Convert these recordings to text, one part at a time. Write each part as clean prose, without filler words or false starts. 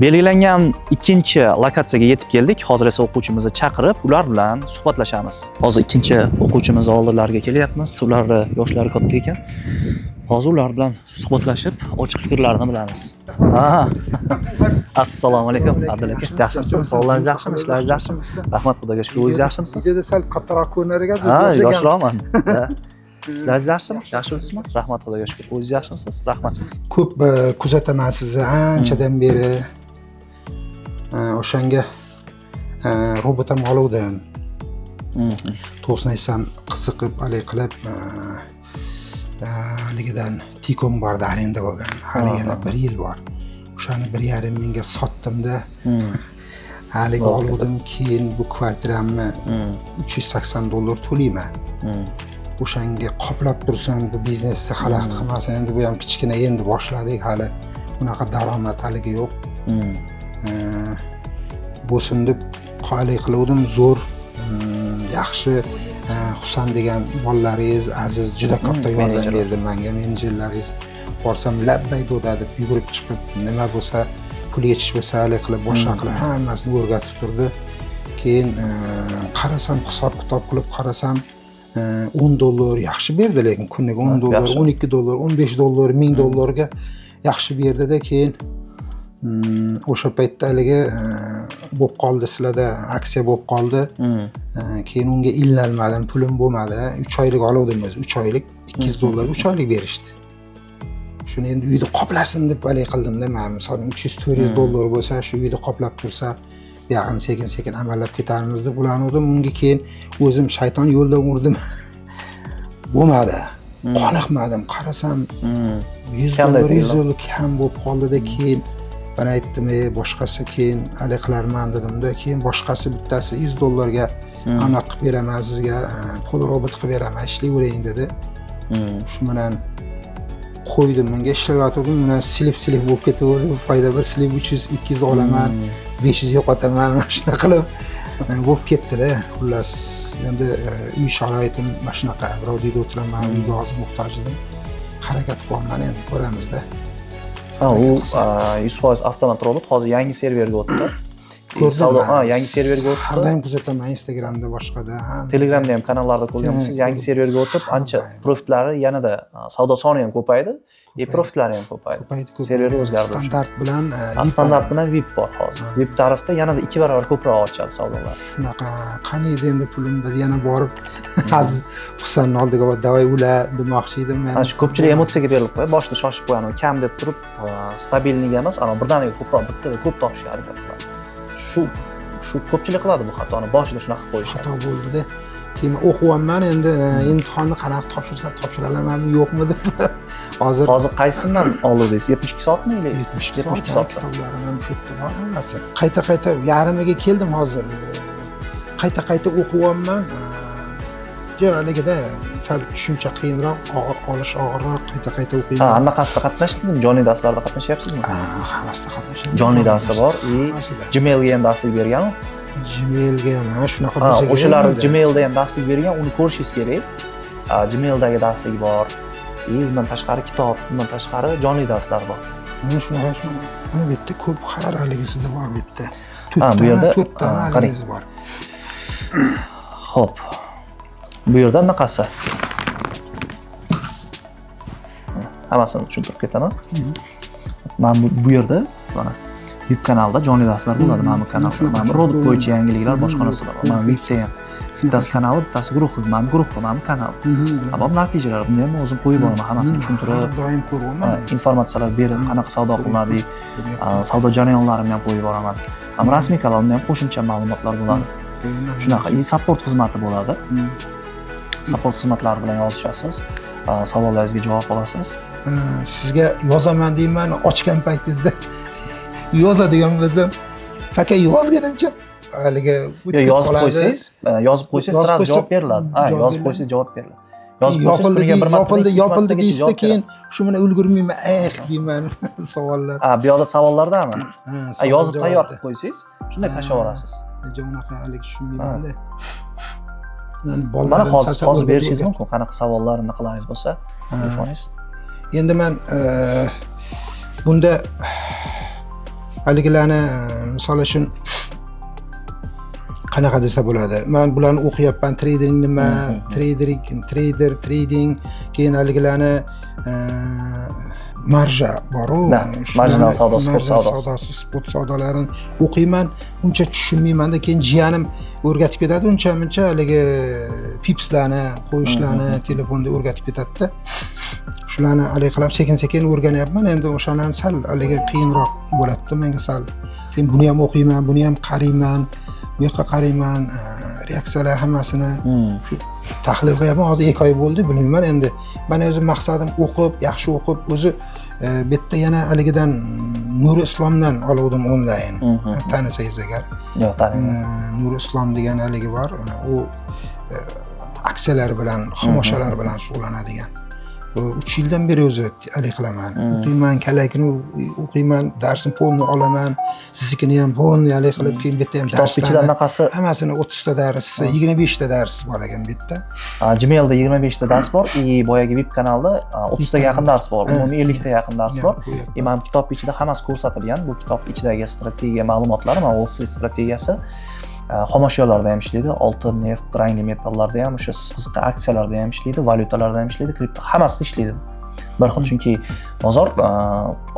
Belgilangan ikkinchi lokatsiyaga yetib keldik. Hozir esa o'quvchimizni chaqirib, ular bilan suhbatlashamiz. Hozir ikkinchi o'quvchimiz oldilariga kelyapmiz. Ularni yoshlari katta ekan. Hozir ular bilan suhbatlashib, ochiq fikrlarini bilamiz. Ha. Assalomu alaykum, Abdul aka. Yaxshimisiz? Sog'lig'ingiz yaxshimi? Ishlaringiz yaxshimi? Rahmat, Xudoga shukr. O'zingiz yaxshimisiz? Videoda sal kattaroq ko'rinar ekansiz. Ha, yoshroqman. Ha. Ishlaringiz yaxshimi? Yaxshimisizmi? Rahmat, Xudoga shukr. O'zingiz yaxshimisiz? Rahmat. Ko'p kuzataman sizni anchadan beri. O'shanga robot ham oluvdim. To'g'risini aytsam, qiziqib, haligi qilib, haligidan Tikom bordi, arenda bo'lgan. Hali yana 1 yil bor. O'shani 1,5 mingga sotdimda, haligi oluvdim. Keyin bu kvartiramni $380 to'layman. O'shanga qoplab tursin, bu biznesni xalaqit qilmasin. Endi bu ham kichkina, endi boshladik, hali unaqa daromad haligi yo'q. Bo'lsin deb haligi qiluvdim, zo'r, yaxshi. Husan degan bolalaringiz, Aziz juda katta yordam menejerlar. berdi menga, menejerlaringiz. Borsam labbay doda deb yugurib chiqib, nima bo'lsa, pul yechish bo'lsa, haligi qilib, boshqa qilib, hammasini o'rgatib turdi. Keyin qarasam, hisob kitob qilib qarasam, $10 yaxshi berdi, lekin kuniga $10, $12, $15, $1000ga yaxshi berdida. Keyin o'sha paytda haligi bo'lib qoldi, sizlarda aksiya bo'lib qoldi. Keyin unga ilinolmadim, pulim bo'lmadi. 3 oylik oluvdim o'zi, 3 oylik $200 3 oylik berishdi. Shuni endi uyda qoplasin deb haligi qildimda man, misol 300-400 dollar bo'lsa, shu uyda qoplab tursa, buyog'ini sekin sekin amallab ketarmiz deb ulanuvdim. Unga keyin o'zim shayton yo'ldan urdim, bo'lmadi, qoniqmadim. Qarasam, 100 Kamday dollar, 100 tegdi. dollar kam bo'lib qoldida. Keyin man aytdim, ey, boshqasi keyin haligi qilarman dedimda. Keyin boshqasi bittasi $100ga anaqa qilib beraman sizga, полуробот qilib beraman, ishlayvering dedi. Shu bilan qo'ydim, bunga ishlayotgandim, bilan слив слив bo'lib ketaverdi. Foyda bir слив 300, 200 olaman, 500 yo'qotaman, mana shunaqa qilib bo'lib ketdida. Xullas, endi uy sharoitim mana shunaqa, birovni uyda o'tiraman, uyga hozir muhtoj edim, harakat qilyapman, endi ko'ramizda. Ha, u Harakat qilsak. 100% avtomat robot hozir yangi serverga o'tdi. Ko'rdim Savdo, man. ha, yangi serverga Har o'tdi. doim kuzataman Instagramda, boshqada hamma. Telegramda ham kanallarda ko'rganmisiz? Ha, Yangi serverga o'tib, ancha doim. profitlari yanada, savdo soni ham ko'paydi, и profitlari ham ko'paydi. Ko'paydi, ko'paydi. Serveri o'zgardi o'sha. Standart bilan Ha, VIP standart bilan VIP bor hozir. VIP tarifda yanada 2 barobar ko'proq ochadi savdolar. Shunaqa, qani edi endi pulim biz yana borib Aziz, Husanni oldiga borib, давай ula demoqchi edim men. Ana shu ko'pchilik emotsiyaga berilib qo'yadi. Boshida shoshib qo'yadi, kam deb turib, стабильный ga emas, ana birdaniga ko'proq, bittada ko'p topishga harakat qiladi. Shu ko'pchilik qiladi bu xatoni. Boshida shunaqa qilib qo'yishadi. Xato bo'ldida. Keyin o'qiyapman endi, imtihonni qanaqa topshirsa, topshira olamanmi, yo'qmi deb hozir. Hozir qaysidan oldingiz? 72 soatmi или 72 72 soat soatda? Kitoblarim ham shu yerda bor hammasi. Qayta qayta yarmiga keldim hozir. Qayta qayta o'qiyapman. Haligida sal tushuncha qiyinroq, og'ir olish og'irroq, qayta qayta Ha, o'qiyman. Anaqasida qatnashdingizmi? Jonli darslarda qatnashyapsizmi? Ha, hammasida qatnashaman. Jonli darsi bor и Hammasida. Gmailga ham darslik bergan u. Gmailga ham, ha, shunaqa Ha, bo'lsa kerak o'shalar endi. Gmailda ham darslik bergan, uni ko'rishingiz kerak. Ha, Gmaildagi darslik bor. И undan tashqari kitob, undan tashqari jonli darslar bor. Mana shunaqa, shunaqa. Mana bu yerda ko'p har haligisida bor bu yerda. Ha, bu To'rttami, yerda, to'rttami ha, qarang. haligisi bor. Xo'p. Bu yerda anaqasi. Hammasini tushuntirib ketaman. Mana bu yerda mana VIP kanalda jonli darslar bo'ladi, mana bu kanalda. Mana bu robot bo'yicha yangiliklar, boshqa narsalar bor. Mana VIPda ham bittasi kanali, bittasi guruhi, mana bu guruhi, mana bu kanal. Tamom, natijalar buni ham o'zim qo'yib boraman, hammasini tushuntirib, Har doim ko'ryapman. Ha, informatsiyalar berib, qanaqa savdo qilinadi, Ko'ryapman. savdo jarayonlarini ham qo'yib boraman. Ham rasmiy kanalimda ham qo'shimcha ma'lumotlar bo'ladi. Ko'ryapman. Shunaqa и support xizmati bo'ladi. Support xizmatlari bilan yozishasiz, savollaringizga javob olasiz. Ha, sizga yozaman deyman, ochgan paytingizda yozadigan bo'lsam, faqat yozganimcha haligi Yo, o'tib yozib qoladi. qo'ysangiz, yozib qo'ysangiz Yozib сразу qo'ysa, javob beriladi. Ha, javob yozib beriladi. qo'ysangiz javob beriladi. Yozib qo'ysangiz Yopildi kuniga bir martadan, yopildi, ikki yopildi martagacha deysizda, javob keyin shu bilan ulgurmayman, eh deyman, savollar. Ha, bu yoqda savollardami? Ha, Ha, savol yozib tayyor javobda. qilib qo'ysangiz, shunday Ha. tashlab yuborasiz. Ja unaqa haligi tushunmaymanda. Endi Mana bolalarim hozir sal-sal hozir o'rgatib berishingiz o'rgatib. mumkin. Qanaqa savollar, nima bo'lsa, Ha. telefoningiz. Endi man bunda Haligilarni misol uchun qanaqa desa bo'ladi, man bularni o'qiyapman, trading nima, trading, trader, trading, keyin haligilarni marja boru, Да, marjinal savdo, spot marjinal savdosi. Savdosi, spot savdolarini o'qiyman, uncha tushunmaymanda, keyin jiyanim o'rgatib ketadi uncha muncha haligi pipslarni qo'yishlarni telefonda o'rgatib ketadida. Shularni haligi qilib sekin sekin o'rganyapman. Endi o'shalarni sal haligi qiyinroq bo'ladida menga sal. Keyin buni ham o'qiyman, buni ham qarayman, bu yoqqa qarayman, reaksiyalar hammasini tahlil qilyapman. Hozir 2 oy bo'ldi, bilmayman endi. Mani o'zim maqsadim o'qib, yaxshi o'qib o'zi, bu yerda yana haligidan Nuri Islomdan oluvdim onlayn, tanisangiz agar. Yo'q, taniyman. Nuri Islom degan haligi bor, u aksiyalar bilan, xomashyolar bilan shug'ullanadigan. Bu 3 yildan beri o'zi haligi qilaman, o'qiyman, kallakini o'qiyman, darsini полный olaman, siznikini ham полный haligi qilib, keyin bu yerda ham Kitob ichida darslarni anaqasi hammasini, 30 ta darsi, 25 ta dars bor ekan bu yerda. Gmailda 25 ta dars bor и boyagi VIP kanalda 30 taga yaqin dars bor. Umumiy 50 ta yaqin dars bor. Bu yerda. И mana bu kitob ichida hammasi ko'rsatilgan. Bu kitob ichidagi strategiya ma'lumotlari, mana Wall Street strategiyasi xomashyolarda ham ishlaydi, oltin, neft, rangli metallarda ham, o'sha siz qiziqqan aksiyalarda ham ishlaydi, valyutalarda ham ishlaydi, kripto, hammasida ishlaydi. Bir xil, chunki bozor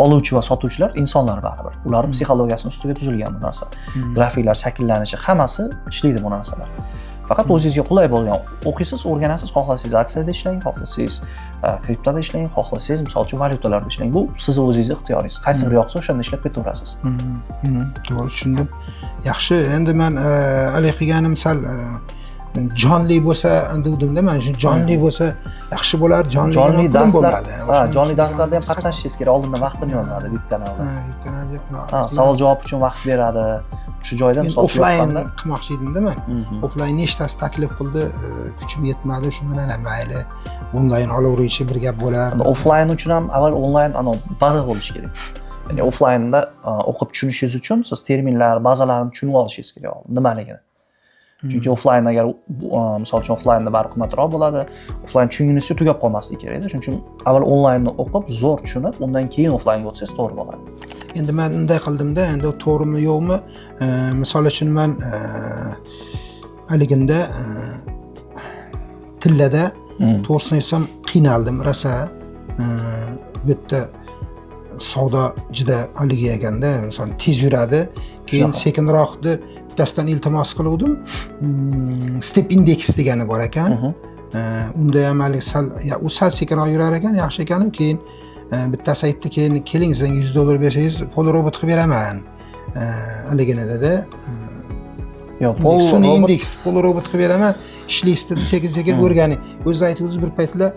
oluvchi va sotuvchilar insonlar baribir. Ularning psixologiyasini ustiga tuzilgan bu narsa. Grafiklar shakllanishi, hammasi ishlaydi bu narsalar. Faqat o'zingizga qulay bo'lgan o'qiysiz, o'rganasiz, xohlasangiz aksiyada ishlang, xohlasangiz kriptoda ishlang, xohlasangiz misol uchun valyutalarda ishlang. Bu sizni o'zingizni ixtiyoringiz. Qaysi biri yoqsa, o'shanda ishlab ketaverasiz. To'g'ri tushundim. Yaxshi, endi man haligi qilganim sal jonli bo'lsa degandimda, man shu jonli bo'lsa yaxshi bo'lar, jonli Jonli pulim darslar, bo'lmadi. ha, O'shaning jonli uchun darslarda ham jonli qatnashishingiz kerak. Oldindan vaqtini yozadi VIP kanalda. Ha, VIP kanalda. Ha, savol javob uchun vaqt beradi. Shu joyda Endi misol uchun offlayn yoqqanda qilmoqchi edimda man. Offlayn nechtasi taklif qildi, kuchim yetmadi, shu bilan ham mayli, onlayn olaveruvchi bir gap bo'lar. Endi offlayn uchun ham avval onlayn anavi baza bo'lishi kerak. Ya'ni offlaynda o'qib tushunishingiz uchun siz terminlar, bazalarni tushunib olishingiz kerak oldin, nimaligini. Chunki offlayn agar misol uchun offlaynda baribir qimmatroq bo'ladi. Offlayn tushungunizcha tugab qolmasligi kerakda. Shuning uchun avval onlaynni o'qib, zo'r tushunib, undan keyin offlaynga o'tsangiz to'g'ri bo'ladi. Endi man unday qildimda, endi to'g'rimi yo'qmi, misol uchun man haliginda tillada, to'g'risini aytsam, qiynaldim rosa. Bu yerda savdo juda haligi ekanda, misol tez yuradi, keyin Shunaqa. sekinroqni bittasidan iltimos qiluvdim. Step index degani bor ekan. Unda ham haligi sal ya, u sal sekinroq yurar ekan, yaxshi ekan. Keyin bittasi aytdi, keyin keling, sizga 100 dollar bersangiz, полуробот qilib beraman, haligini dedi. Yo'q, Pol sun'iy robot- indeks полуробот qilib beraman, ishlaysiz dedi, sekin sekin o'rganing. O'zi aytdingiz bir paytlar,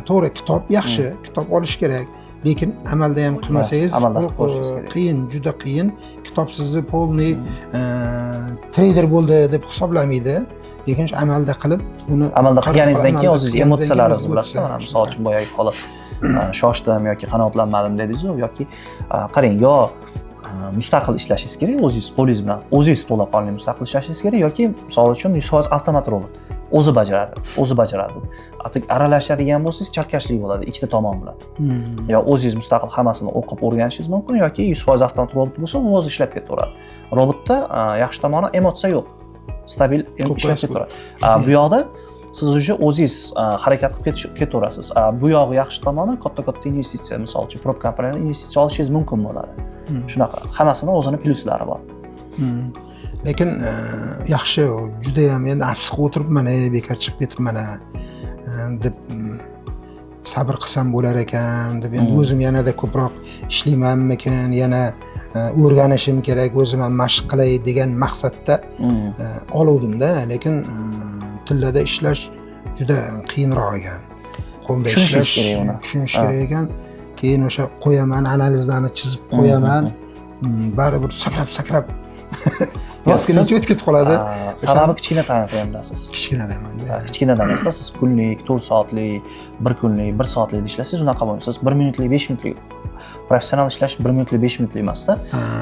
to'g'ri, kitob yaxshi, kitob olish kerak, lekin amalda ham qilmasangiz, amalda bu, qilib ko'rishingiz kerak. Qiyin, juda qiyin. Kitob sizni полный treyder bo'ldi deb hisoblamaydi, lekin shu amalda qilib uni Amalda qilganingizdan keyin amalda o'zingiz qilganingizdan keyin emotsiyalaringizni o'zi bilasizda. o'tsa, Mana misol uchun boyagi holat, shoshdim yoki qanoatlanmadim dedingizu, yoki qarang, yo mustaqil ishlashingiz kerak, o'zingiz qo'lingiz bilan o'zingiz to'laqonli mustaqil ishlashingiz kerak, yoki misol uchun 100% avtomat robot o'zi bajaradi, o'zi bajaradi. Atigi aralashadigan bo'lsangiz, chalkashlik bo'ladi ikkita tomon bilan. Yo o'zingiz mustaqil hammasini o'qib o'rganishingiz mumkin, yoki 100% avtomat robot bo'lsa, u o'zi ishlab ketaveradi. Robotda yaxshi tomoni emotsiya yo'q, stabil Ko'p ishlab qo'yasiz. ketaveradi. Bu yoqda siz уже o'zingiz harakat qilib ketaverasiz. Bu yog'i yaxshi tomoni, katta katta investitsiya, misol uchun prop kompaniyadan investitsiya olishingiz mumkin bo'ladi. Shunaqa, hammasini o'zini plyuslari bor. Lekin yaxshi, judayam endi afsus qilib o'tiribman, ey bekor chiqib ketibman deb, sabr qilsam bo'lar ekan deb endi o'zim yanada ko'proq ishlaymanmikin, yana o'rganishim kerak, o'zim ham mashq qilay degan maqsadda oluvdimda, lekin tillada ishlash juda qiyinroq ekan, qo'lda Tushunishingiz ishlash kerak uni. Tushunish Ha. kerak ekan. Keyin o'sha qo'yaman, analizlarni chizib qo'yaman, baribir sakrab sakrab maskani o'tib ketib qoladi. Sababi kichkina time frame'dasiz. Kichkinadaman. Kichkinadan emasda, siz kunlik, 4 soatlik, bir kunlik, bir soatlik ishlasangiz unaqa bo'lmaydi. Siz bir minutlik, 5 minutlik, professional ishlash bir minutlik, 5 minutlik emasda.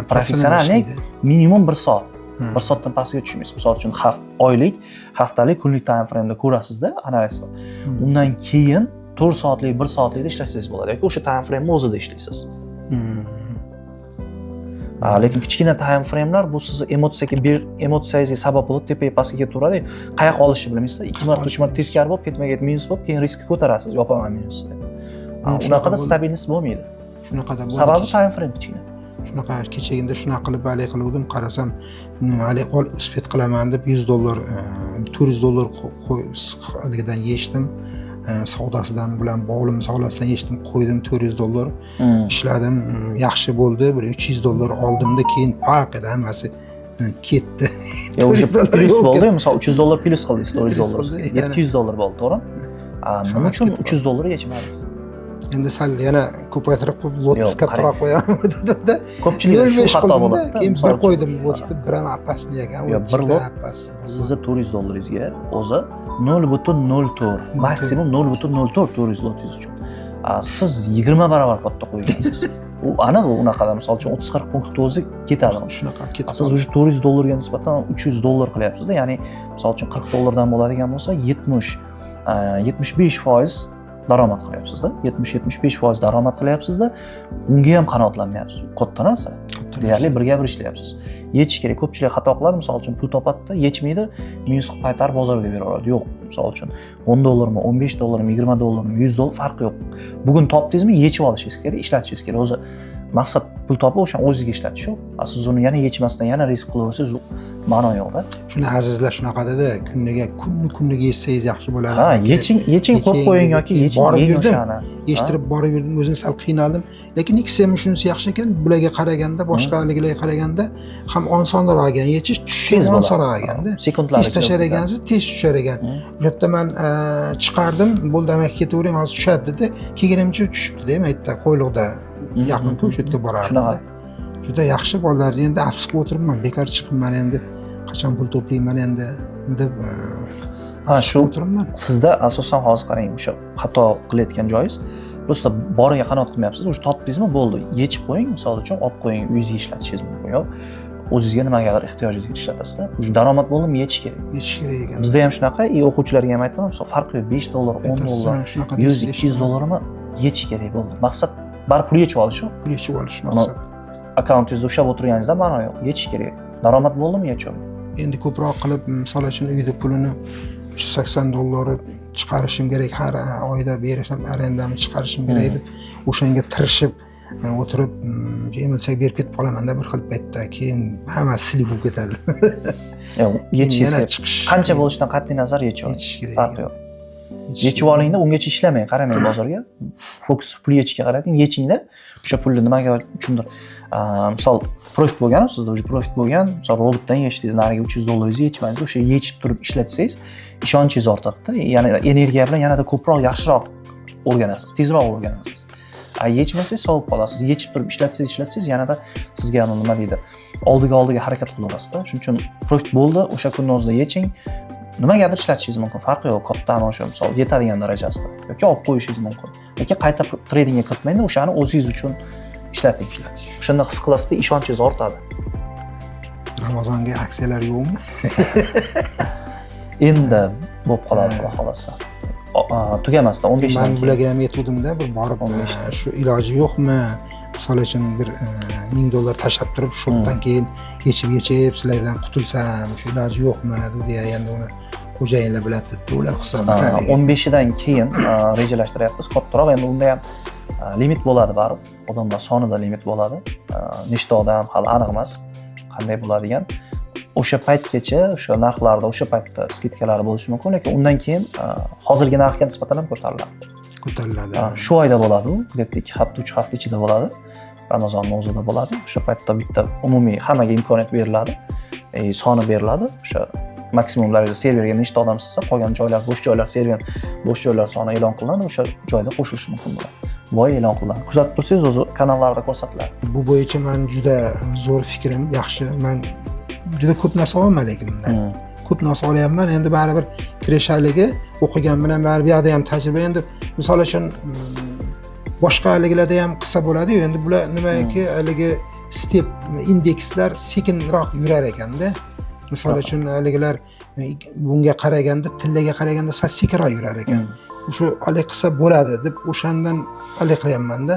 Professionallik minimum bir soat, bir soatdan pastiga tushmaysiz. Misol uchun oylik, haftalik, kunlik time frame'da ko'rasizda analiz qilib, undan keyin 4 soatlik, bir soatlikda ishlasangiz bo'ladi yoki o'sha time frame'ni o'zida ishlaysiz. Lekin kichkina time framelar bu sizni emotsiyangizga sabab bo'lib, tepaga pastga ketaveradi. Qayoqqa olishni bilmaysiz. Ikki marta, uch marta teskari bo'lib, ketma ket minus bo'lib, keyin riskni ko'tarasiz, yopaman minusni deb. Shunaqa Unaqada bo'ldi. Стабильность bo'lmaydi. Shunaqada bo'ldi. Sababi time frame kichkina. Shunaqa kechagina shunaqa qilib haligi qiluvdim, qarasam, haligi qol успеть qilaman deb 100 dollar, 400 dollar haligidan yechdim. Savdosidan bilan bog'lim savdosidan yechdim, qo'ydim 400 dollar. Ishladim, yaxshi bo'ldi, bir 300 dollar oldimda, keyin paq edi, hammasi ketdi. Yo, уже 400 dollar plyus yo'q. bo'ldi, misol 300 dollar plyus qildingiz, 400 Plyus dollar. qildi, yana. 700 dollar bo'ldi, to'g'rimi? Nima Hammasi uchun ketib 300 dollar yechmadingiz? Endi sal yana ko'paytirib qo'yib, lot Yo'q, kattaroq qo'yaman dedimda, Ko'pchilikda nol shu besh xato qildimda, bo'ladi. keyin Misol bir uchun, qo'ydim lotni, bir ham опасный ekan Yo'q, o'zi, bir juda lot опасный. Sizni 400 dollaringizga o'zi 0,04, maksimum 0,04 400 lotingiz uchun. Siz 20 barobar katta qo'ygansiz. U aniq, unaqada misol uchun 30-40 punktni o'zi ketadi. Shunaqa ketib Siz уже 400 dollarga nisbatan 300 dollar qilyapsizda, ya'ni misol uchun 40 dollardan bo'ladigan bo'lsa, 70, 75% daromad qilyapsizda. 70-75% daromad qilyapsizda, unga ham qanoatlanmayapsiz. Katta narsa. Katta Deyarli narsa. Birga bir ishlayapsiz. Yechish kerak. Ko'pchilik xato qiladi, misol uchun pul topadida, yechmaydi, minus qilib qaytarib bozorga beraveradi. Yo'q, misol uchun 10 dollarmi, 15 dollarmi, 20 dollarmi, 100 dollar, farqi yo'q. Bugun topdingizmi, yechib olishingiz kerak, ishlatishingiz kerak. O'zi maqsad pul topib o'shani o'zizga ishlatish u. Siz uni yana yechmasdan yana risk qilaversangiz, u ma'no yo'qda. Shuni azizlar shunaqa dedi, kuniga, kunni kuniga yechsangiz yaxshi bo'ladi. Ha, Aka. yeching, yeching, qo'yib Yeching qo'ying dedi, yoki keyin yeching, borib yeng yurdim. o'shani. Yechtirib borib yurdim, o'zim sal qiynaldim, lekin XM shunisi yaxshi ekan, bularga qaraganda, boshqa haligilarga qaraganda ham osonroq ekan yechish, tushish Tez ham bo'ladi. osonroq ekanda. Sekundlar Tez ichida tashlar ekansiz, tez tushar ekan. O'sha yerda man chiqardim, bo'ldi amaki, ketavering, hozir tushadi dedi, kelganimcha tushibdi aytdi, Qo'yliqda yaqin-ku, o'sha yerga borardim. Shunaqa. Juda yaxshi bolalar, endi afsus qilib o'tiribman, bekor chiqibman, endi qachon pul to'playman endi deb Ha, afsus shu qilib o'tiribman. Sizda asosan hozir qarang, o'sha xato qilayotgan joyingiz, просто boriga qanoat qilmayapsiz. Уже topdingizmi, bo'ldi, yechib qo'ying, misol uchun olib qo'ying, uyingizga ishlatishingiz mumkin yo o'zizga nimagadir ehtiyojingizga ishlatasizda. Уже daromad bo'ldimi, yechish kerak. Yechish kerak ekan. Bizda ham shunaqa, и o'quvchilarga ham aytaman, misol farqi yo'q, 5 dollar, 10 Aytasiz, dollar, shunaqa 100, deysiz, 200 dollarmi, yechish kerak, bo'ldi. Maqsad baribir pul yechib olish u. Pul yechib olish Uni maqsad. Akkauntingizda ushlab o'tirganingizda ma'no yo'q, yechish kerak. Daromad bo'ldimi, yechib oling. Endi ko'proq qilib, misol uchun, uyda pulini 380 dollari chiqarishim kerak har oyda, berishim, arendamni chiqarishim kerak deb, o'shanga tirishib o'tirib, emilsak berib ketib qolamanda bir xil paytda, keyin hammasi слив bo'lib ketadi. Yo'q, Keyin yechishingiz yana kerak. chiqish. Qancha bo'lishidan qat'iy nazar yechib oling. Yechish kerak Farqi ekan. yo'q. Yechish Yechib olingda, ungacha ishlamang, qaramang bozorga. Fokus pul yechishga qarating, yechingda o'sha pulni nimaga uchundir, misol profit bo'lgan, sizda уже profit bo'lgan, misol robotdan yechdingiz, nariga 300 dollaringizni yechmadingiz, o'sha yechib turib ishlatsangiz, ishonchingiz ortadida, yana energiya bilan yanada ko'proq, yaxshiroq o'rganasiz, tezroq o'rganasiz. Yechmasangiz sovib qolasiz. Yechib turib ishlatsangiz, yanada sizga anavi nima deydi, oldiga harakat qilaverasizda. Shuning uchun profit bo'ldi, o'sha kunni o'zida yeching. Nimagadir ishlatishingiz mumkin, farqi yo'q, kattami, o'sha misol yetadigan darajasida yoki olib qo'yishingiz mumkin yoki qayta tradingga kiritmangda, o'shani o'zingiz uchun ishlating. Ishlatish. O'shanda his qilasizda, ishonchingiz ortadi. Ramazonga aksiyalar yo'qmi? Endi bo'lib qoladi, xudo xohlasa. Tugamasdan 15 Man dan keyin. bularga ham aytuvdimda, bir borib 15. shu iloji yo'qmi, misol uchun bir 1000 dollar tashlab turib, shundan keyin yechib yechib sizlardan qutulsam, shu iloji yo'qmi dedi. Endi uni xo'jayinlar biladi deb ular qilsam. 15idan keyin rejalashtiryapmiz kattaroq. Endi unda ham limit bo'ladi baribir, odamlar sonida limit bo'ladi. Nechta odam hali aniq emas, qanday bo'ladigan. O'sha paytgacha o'sha narxlarda, o'sha paytda скидка lari bo'lishi mumkin, lekin undan keyin hozirgi narxga nisbatan ham ko'tariladi. Ko'tariladi. Shu oyda bo'ladi u, где-то 2 hafta, 3 hafta ichida bo'ladi, Ramazonni o'zida bo'ladi. O'sha paytda bitta umumiy hammaga imkoniyat beriladi, soni beriladi, o'sha maksimum darajada serverga nechta odam sig'sa, qolgan joylar, bo'sh joylar, server bo'sh joylar soni e'lon qilinadi, o'sha joyda qo'shilishi mumkin bo'ladi. Bu oy e'lon qilinadi, kuzatib tursangiz, o'zi kanallarda ko'rsatiladi. Bu bo'yicha man juda zo'r fikrim, yaxshi. Man juda ko'p narsa olaman, lekin bundan ko'p narsa olyapman. Endi baribir kirish haligi o'qigan bilan baribir bu yoqda ham tajriba. Endi misol uchun, boshqa haligilarda ham qilsa bo'ladiyu. Endi bular nimaki, haligi step indekslar sekinroq yurar ekanda, misol uchun, haligilar bunga qaraganda, tillaga qaraganda sal sekinroq yurar ekan. O'sha haligi qilsa bo'ladi deb, o'shandan haligi qilyapmanda.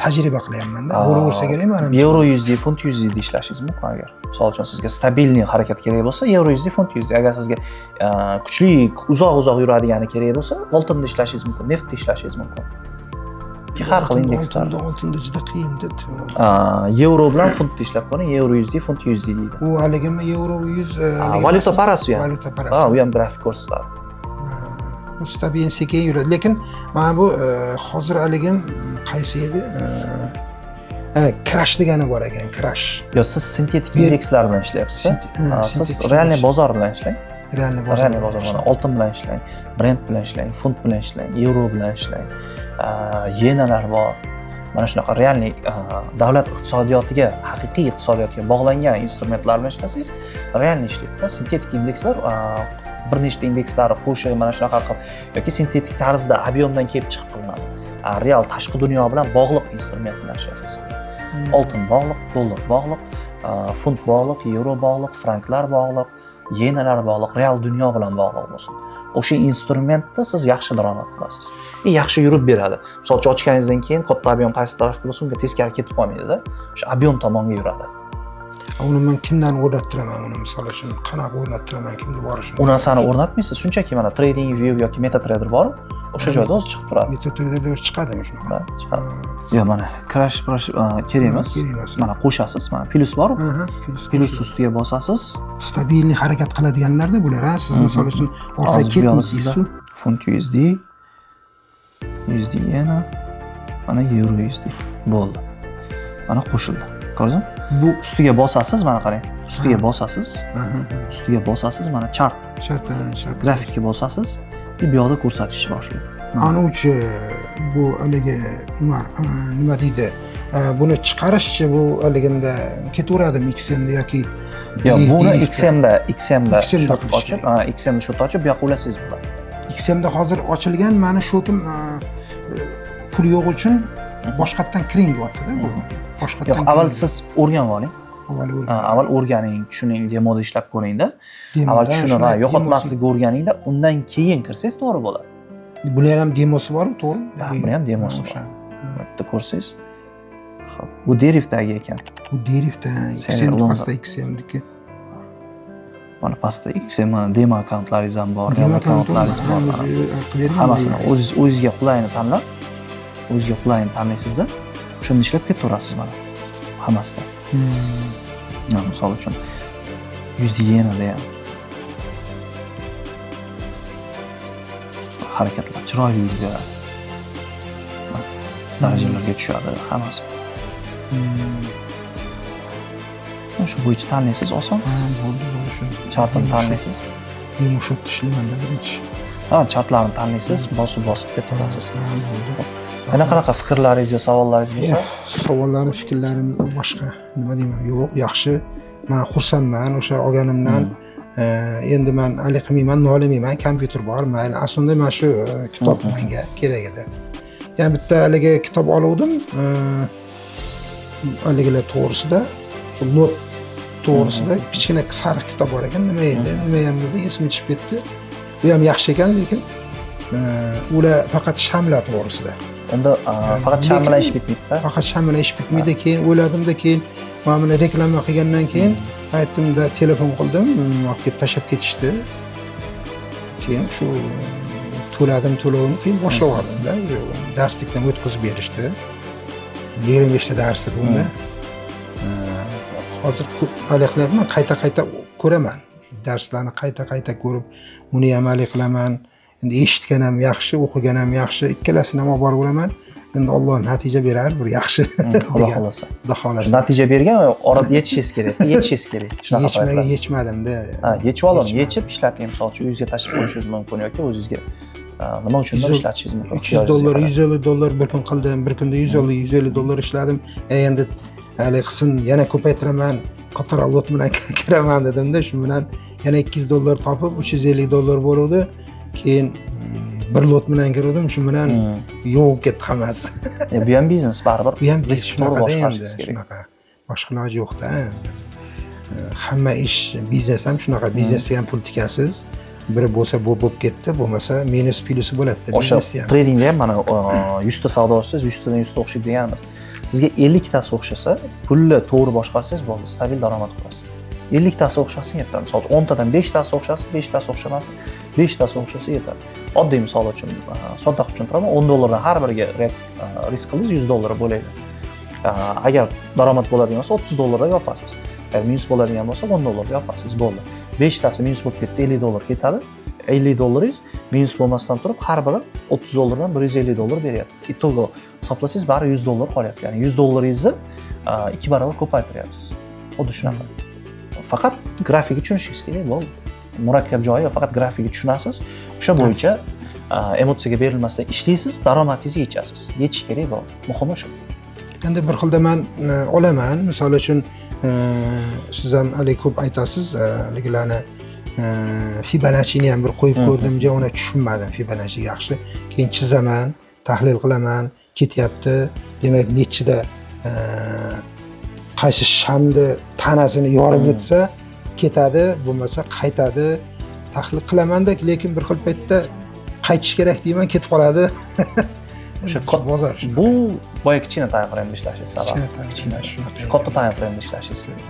Tajriba qilyapman-da. Bo'laversa kerak manimcha. Yevro USD, funt USD ishlashingiz mumkin agar. Misol uchun, sizga стабильный harakat kerak bo'lsa, yevro USD, funt USD. Agar sizga kuchli, uzoq-uzoq yuradigani kerak bo'lsa, oltinda ishlashingiz mumkin, neftda ishlashingiz mumkin. Har xil indekslar. Oltinda juda qiyin. Yevro bilan funtda ishlab ko'ring, yevro USD, funt USD deydi. U haligimi yevro 100 Valyuta parasi u ham. Valyuta parasi. Ha, u ham grafik ko'rsatadi. U stabil, sekin yuradi. Lekin mana bu hozir haligim qaysi edi? Ha, crash degani bor ekan, crash. Yo, siz sintetik indekslar bilan ishlayapsiz. Siz sintetik реальный indeks. Bozor bilan ishlang. Реальный bozor. Реальный bozor bilan, oltin bilan ishlang, Brent bilan ishlang, funt bilan ishlang, yevro bilan ishlang. Yenalar bor. Mana shunaqa реальный davlat iqtisodiyotiga, haqiqiy iqtisodiyotga bog'langan instrumentlar bilan ishlasangiz, реальный ishlaydi. Sintetik indekslar bir nechta indekslarni qo'shib, mana shunaqa qilib yoki sintetik tarzda объем dan kelib chiqib qilinadi. Real tashqi dunyo bilan bog'liq instrument bilan ishlashingiz kerak. Oltin bog'liq, dollar bog'liq, funt bog'liq, yevro bog'liq, franklar bog'liq, yenalar bog'liq, real dunyo bilan bog'liq bo'lsin. O'sha instrumentda siz yaxshi daromad qilasiz. И yaxshi yurib beradi. Misol uchun, ochganingizdan keyin katta объем qaysi tarafga bo'lsa, unga teskari ketib qolmaydida. O'sha объем tomonga yuradi. Uni men kimdan o'rnattiraman uni, misol uchun, qanaqa o'rnattiraman, kimga borishim? U narsani o'rnatmaysiz, shunchaki mana Trading View yoki MetaTrader bor, o'sha joyda o'zi chiqib turadi. MetaTraderda o'zi chiqadimi shunaqa? Ha, chiqadi. Yo'q, mana crash prash kerak emas. Kerak emas. Mana qo'shasiz, mana plyus bor. Aha, plyus. Plyus ustiga bosasiz. Стабильный harakat qiladiganlarda bular, ha, siz misol uchun orqaga Hozir bu yoqda ketmaysiz. Sizda funt USD, USD yana, mana euro USD bo'ldi. Mana qo'shildi. Ko'rdingizmi? Bu Ustiga bosasiz, mana qarang. Ustiga bosasiz, aha, ustiga bosasiz, mana chart, shart, shart. Grafikka bosasiz, и bu yoqda ko'rsatishni boshlaydi. Mana. Anuvchi bu haligi Umar, nima deydi, buni chiqarishchi, bu haliginda ketaveradimi XMda yoki Yo'q, buni Derivda? XMda, XMda XM da счёт qilish ochib, kerak. ha, XMda счёт ochib, bu yoqqa ulasangiz bo'ladi. XMda hozir ochilgan mani счёт im, pul yo'q uchun boshqatdan kiring deyapti-da bu. Boshqatdan Yo'q, avval kiring. siz o'rganib oling. Avval Ha, o'rganib. avval o'rganing, tushuning, demoda ishlab ko'ringda. Demoda Avval tushunib, ha, shuni yo'qotmaslikni o'rganingda, undan keyin kirsangiz to'g'ri bo'ladi. Bular ham demosi bor, to'g'ri? Ha, buni ham demosi bor. O'shani. Bitta ko'rsangiz. Xo'p, bu Derivdagi ekan. Bu Derivda Server XM London. Pastda XMniki. Mana pastda XM, mana demo akkauntlaringiz ham bor, real Demo akkauntlaringiz bor. akkauntlaringiz qilib bergan. Hammasini o'zingiz, o'zingizga qulayini tanlab, o'zingizga qulayini tanlaysizda, o'shanda ishlab ketaverasiz mana hammasida. Mana misol uchun USD yenada ham harakatlar chiroyli yurib beradi. Mana, darajalarga tushadi hammasi. Mana shu bo'yicha tanlaysiz, oson. Ha, bo'ldi, bo'ldi shu. Chartini tanlaysiz. Demo счёт ishlaymanda birinchi. Ha, chartlarni tanlaysiz, bosib bosib ketaverasiz. Ha, bo'ldi. Yana qanaqa fikrlaringiz yo savollaringiz bo'lsa, Savollarim, fikrlarim boshqa nima deyman, yo'q, yaxshi. Man xursandman o'sha olganimdan. Endi man haligi qilmayman, nolimayman, kompyuter bor, mayli. Aslida mana shu kitob menga kerak edi. Yana bitta haligi kitob oluvdim, haligilar to'g'risida, shu lot to'g'risida kichkina sariq kitob bor ekan, nima edi, nima ham edi, esimdan chiqib ketdi. Bu ham yaxshi ekan, lekin ular faqat shamlar to'g'risida. Unda faqat sham bilan Lekin- ish bitmaydida. Faqat sham bilan ish bitmaydi. Keyin o'yladimda, keyin mana buni reklama qilgandan keyin aytdimda, telefon qildim, olib kelib tashlab ketishdi. Keyin shu to'ladim to'lovini, keyin boshlab oldimda, darslikdan o'tkazib berishdi. 25 ta dars edi unda. Hozir haligi qilyapman, qayta qayta ko'raman darslarni, qayta qayta ko'rib, uni ham haligi qilaman. Endi eshitgan ham yaxshi, o'qigan ham yaxshi, ikkalasini ham olib borib ulaman. Endi Alloh natija berar bir yaxshi Xudo degan. xohlasa. Xudo xohlasa. Natija bergan, orada yechishingiz kerak, yechishingiz kerak. Shunaqa Yechmaga paytlar. yechmadimda. Ha, yechib oling, Yechmadim. yechib ishlating. Misol uchun, uyingizga tashlab qo'yishingiz mumkin yoki o'zingizga nima uchundir ishlatishingiz mumkin. 300 dollar, 150 dollar bir kun qildim, bir kunda 150, 150 dollar ishladim. Endi haligi qilsin, yana ko'paytiraman, kattaroq lot bilan kiraman dedimda, shu bilan yana 200 dollar topib, 350 dollar bo'luvdi. Keyin bir lot bilan kirdim, shu bilan yo'q ketdi hammasi. Bu ham biznes baribir. Bu ham Riskni to'g'ri shunaqada endi, boshqarishingiz kerak. Shunaqa. Boshqa iloji yo'qda. Hamma ish, biznes ham shunaqa, biznesga ham pul tikasiz. Biri bo'lsa bu bo'lib ketdi, bo'lmasa minus plusi bo'ladi. O'sha Biznesda ham. Tradingda ham mana 100 ta savdo ochsangiz, 100 tadan 100 ta o'xshaydi degan emas. Sizga 50 tasi o'xshasa, pulni to'g'ri boshqarsangiz bo'ldi, stabil daromad qilasiz. 50 tasi o'xshasin yetadi. Misol uchun 10 tadan 5 tasi o'xshasa, 5 tasi o'xshamasin, 5 tasi o'xshasa yetadi. Oddiy misol uchun, sodda qilib tushuntiraman, 10 dollardan har biriga risk qildingiz, 100 dollar bo'ladi. Agar daromad bo'ladigan bo'lsa, 30 dollarda yopasiz. Agar minus bo'ladigan bo'lsa, 10 dollarda yopasiz, bo'ldi. 5 tasi minus bo'lib ketdi, 50 dollar ketadi. 50 dollaringiz minus bo'lmasdan turib, har biri 30 dollardan 150 dollar beryapti. Итого hisoblasangiz, bari 100 dollar qolyapti. Ya'ni 100 dollaringizni 2 barobar ko'paytiryapsiz. Xuddi shunaqa. Faqat grafikni tushunishingiz kerak, bo'ldi. Murakkab joyi yo'q, faqat grafikni tushunasiz. O'sha bo'yicha emotsiyaga berilmasdan ishlaysiz, daromadingizni yechasiz. Yechish kerak, bo'ldi. Muhimi o'sha. Endi bir xilda man olaman, misol uchun, siz ham haligi ko'p aytasiz, haligilarni, Fibonachini ham bir qo'yib ko'rdim, ja uni tushunmadim. Fibonacci yaxshi, keyin chizaman, tahlil qilaman, ketyapti, demak nechida, qaysi shamni tanasini yorib o'tsa ketadi, bo'lmasa qaytadi, tahlil qilamanda, lekin bir xil paytda qaytish kerak deyman, ketib qoladi. O'sha bozor shunaqa. Bu boya kichkina time frame'da ishlashingiz sababi. Kichkina time Kichkina. frame, shunaqa. Shu katta time frame'da ishlashingiz kerak.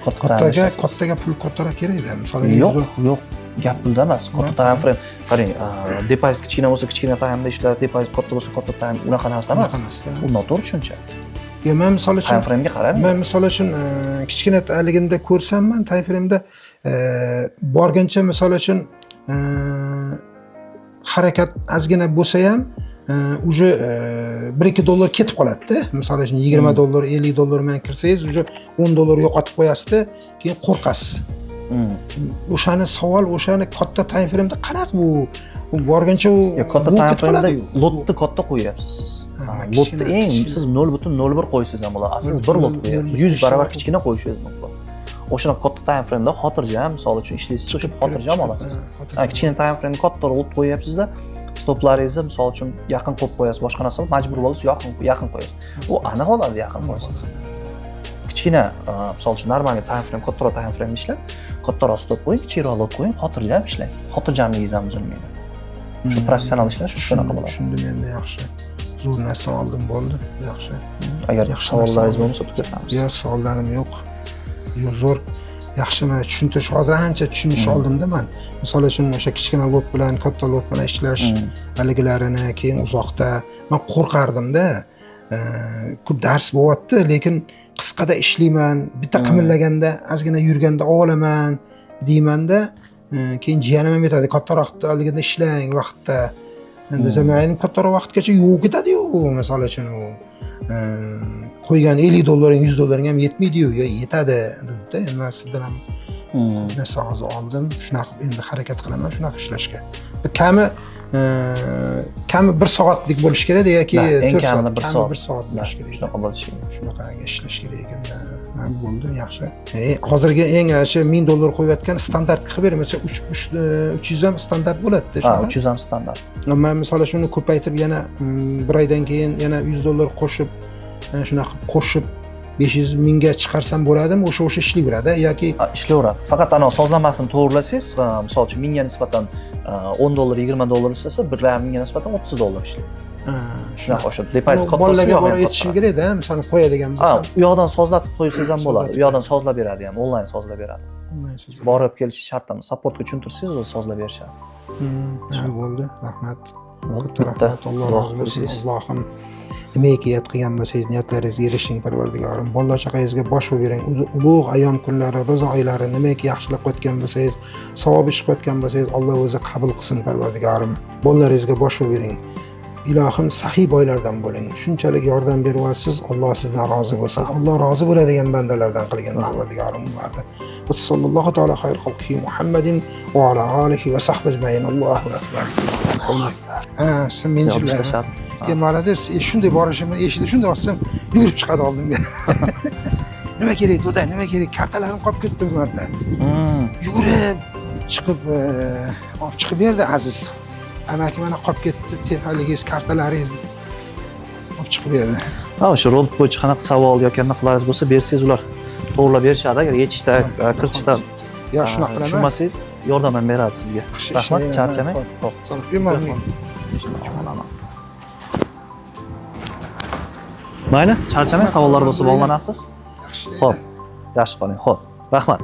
Katta time Kattaga ishlashingiz. Kattaga pul kattaroq kerakda, misol Yo'q, yo'q. Gap pulda emas. Katta time frame. Qarang, depozit kichkina bo'lsa kichkina time'da ishlash, depozit katta bo'lsa katta time, unaqa narsa emas. Emasda. Bu noto'g'ri tushuncha. Yo, man misol uchun Time frame'ga qaramang. Man misol uchun kichkina haligida ko'rsam, man time frame'da borgancha, misol uchun, harakat ozgina bo'lsa ham, уже 1-2 dollar ketib qoladida. Misol uchun, 20 dollar, 50 dollar bilan kirsangiz, уже 10 dollar yo'qotib qo'yasizda, keyin qo'rqasiz. O'shani savol, o'shani katta time frame'da qanaqa bu borgancha u Yo, katta bu time ketib frame'da qoladi-yu. Lotni katta qo'yyapsiz siz. Ha, Ha, man lotni kichkina- eng kichkina. siz 0,01 qo'ysangiz ham bo'ladi. Siz 1 lot qo'yyapsiz. 100 barobar kichkina qo'yishingiz mumkin. O'shani katta time frame'da xotirjam, misol uchun, ishlaysiz, o'sha xotirjam olasiz. Ha, kichkina time frame katta lot qo'yyapsizda, stoplaringizni misol uchun yaqin qo'yib qo'yasiz, boshqa narsa qilib majbur bo'lasiz, yaqin yaqin qo'yasiz. U aniq oladi yaqin qo'ysangiz. Kichkina, misol uchun, нормальный time frame, kattaroq time frame ishlab, kattaroq stop qo'ying, kichikroq lot qo'ying, xotirjam ishlang. Xotirjamligingiz ham buzilmaydi. Shu professional ishlash shunaqa bo'ladi. Tushundim endi, yaxshi. Zo'r narsa oldim, bo'ldi. Yaxshi. Agar Yaxshi savollaringiz narsa bo'lmasa, tugatamiz. Yo'q, savollarim yo'q. Yo'q, zo'r. Yaxshi, mana tushuntirish, hozir ancha tushunish oldimda man. Misol uchun, o'sha kichkina lot bilan, katta lot bilan ishlash haligilarini, keyin uzoqda man qo'rqardimda. Ko'p dars bo'lyapti, lekin qisqada ishlayman, bitta qimillaganda, ozgina yurganda olaman deymanda, keyin jiyanim ham aytadi, kattaroq haligida ishlang vaqtda. Desam, ayni kattaroq vaqtgacha yo'q ketadiyu, misol uchun, u qo'ygan 50 dollaring, 100 dollaring ham yetmaydiyu, yo yetadi dedida. Endi man sizdan ham narsa hozir oldim, shunaqa qilib endi harakat qilaman shunaqa ishlashga. Kami kami bir soatlik bo'lishi kerak yoki Da, eng 4 kamida soat, bir kami soat. bir soat bo'lishi kerak. Shunaqa bo'lishi kerak. Shunaqa ishlash kerak ekan. Ha, bo'ldi, yaxshi. Hozirgi eng shu 1000 dollar qo'yayotgan standart qilib bering, masalan, 300 ham standart bo'ladida, Ha, shunaqa. 300 ham standart. Man misol uchun uni ko'paytirib, yana bir oydan keyin yana 100 dollar qo'shib, shunaqa qilib qo'shib 500 mingga chiqarsam bo'ladimi, o'sha ishlayveradi yoki? Ha, ishlayveradi. Faqat anavi sozlamasini to'g'irlasangiz, misol uchun, 1000 ga nisbatan 10 dollar, 20 dollar ishlasa, 1,5 mingga nisbatan 30 dollar ishlaydi. Ha, Shunaqa o'sha depozit katta bo'lsa, Bolalarga u yog'i borib ham aytishim kattaroq. kerakda, misol qo'yadigan Ha, bo'lsam. u yoqdan sozlatib qo'ysangiz ham bo'ladi. Sozlatib. U yoqdan sozlab beradi ham, onlayn sozlab beradi. Onlayn sozlab. Borib kelishi shart emas. Supportga tushuntirsangiz, o'zi sozlab berishadi. Ha, bo'ldi, rahmat. Bo'ldi, Katta bitta rahmat, Alloh duo rozi bo'lsin. qilsangiz. Allohim, nimaiki niyat qilgan bo'lsangiz, niyatlaringizga erishing, Parvardigorim. Bola chaqangizga bosh bo'lib bering. Ulug' ayyom kunlari, ro'za oylari, nimaiki yaxshilik qilayotgan bo'lsangiz, savob ish qilayotgan bo'lsangiz, Alloh o'zi qabul qilsin, Parvardigorim. Bolalaringizga bosh bo'lib bering. Ilohim, saxiy boylardan bo'ling. Shunchalik yordam beryapsiz, Alloh sizdan rozi bo'lsin. Alloh rozi bo'ladigan bandalardan qilgan, Parvardigorim, ularni. Va sallallohu taolo xayr xalqihi Muhammadin va ala alihi va sahbihi ajmain. Allohu akbar. Ha, siz menejerlar. Ishlashadi. Ya, молодец, shunday borishimni eshitib, shunday bossam, yugurib chiqadi oldimga. Nima kerak, doda, nima kerak? Kartalarim qolib ketdi bir marta. Yugurib chiqib, olib chiqib berdi Aziz. Amaki, mana qolib ketdi, haligingiz, kartalaringiz, olib chiqib berdi. Ha, o'sha robot bo'yicha qanaqa savol yoki anaqalaringiz bo'lsa, bersangiz, ular to'g'irlab berishadi. Agar yechishda, kiritishda Yo, shunaqa qilaman. Tushunmasangiz, yordam ham beradi sizga. Yaxshi Rahmat, ishlayman, charchamang. Xo'p. Xo'p. Salom. Imom. Mayli, charchamang, savollar bo'lsa bog'lanasiz. Yaxshi. Xo'p. Yaxshi qoling. Xo'p. Rahmat.